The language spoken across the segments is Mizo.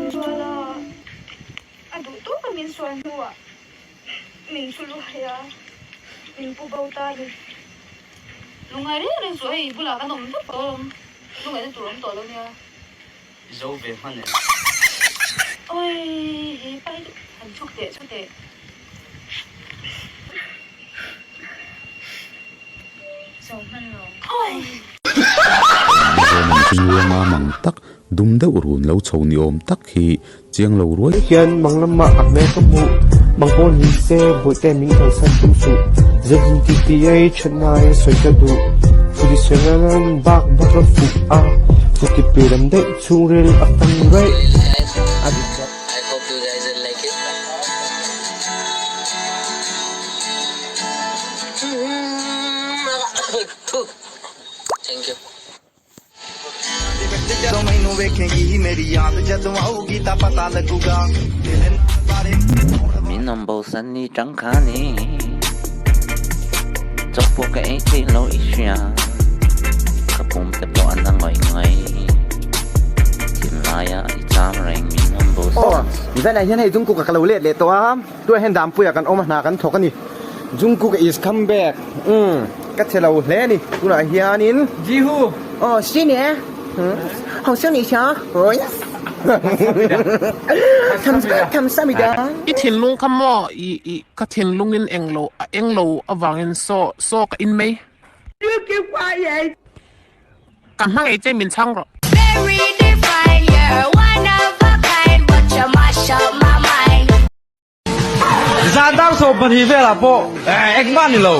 Chuala a duh tawk a min sual hnuah min chu luhai a, min pu bo ta a ni. Lungngai reng reng chu hei bulah kan awm vek tawh alawm, lungngaihna tur awm tawh lo nia. I zo ve hman em? Oi he pa hi chu han chhuk teh chu teh. Zo hman lo. Oi! Zawm ang chu nuanga mang tak, dum deuh run lo chho ni awm tak hi chiang lo ruai. Hian mang lamah a hmel ka hmuh, mang pawh ni se bawihte min kalsan tum suh, zan ti ti ai thatna in sawi ka duh, futi sawi nan bak bak a fuh a, futi pi lam daih chhungril a fan raih. I hope you guys will like it. Thank you. Min awm bo san ni tang kha ni Chaw pawh ka ei theih lo i hria Ka pum te pawh a na ngawih ngawih Thinlai ah i cham reng min awm bo san. Aw, zanah hian hei Jungkook-a ka lo let leh tawh a, tunah hian Dampuia kan awm a, hna kan thawk a ni. Jungkook is come back, umm ka che lo hle a ni tunah hianin. Jihu! Aw, Sini, hau siang ni hia, Kamsamida. I thinlung kha maw i i ka thinlungin englo a englo avangin saw saw ka in mai. You keep quiet. Ka hmangaih che min chhang rawh. Very divine, you're one of a kind, but you mash up my mind. Zan dang 12 velah pawh engmah ni lo.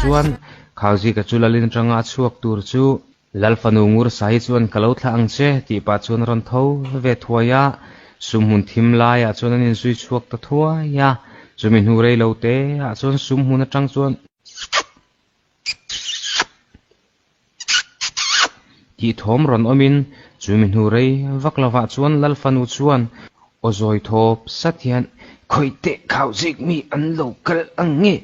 Chuan Khauzika chu Lalin atanga a chhuak tur chu Lalfanu Ngursahi chuan ka lo thlah ang che tih pah chuan a rawn tho ve thuai a, sumhmun thim laiah chuan an inzui chhuak ta thuai a, chumi hnu rei lo te ah chuan sumhmun atang chuan Tih thawm rawn awmin chumi hnu rei vak lovah chuan Lalfanu chuan aw zawi thawp sat hian, Khawih teh khau zik mi an lo kal ang nge?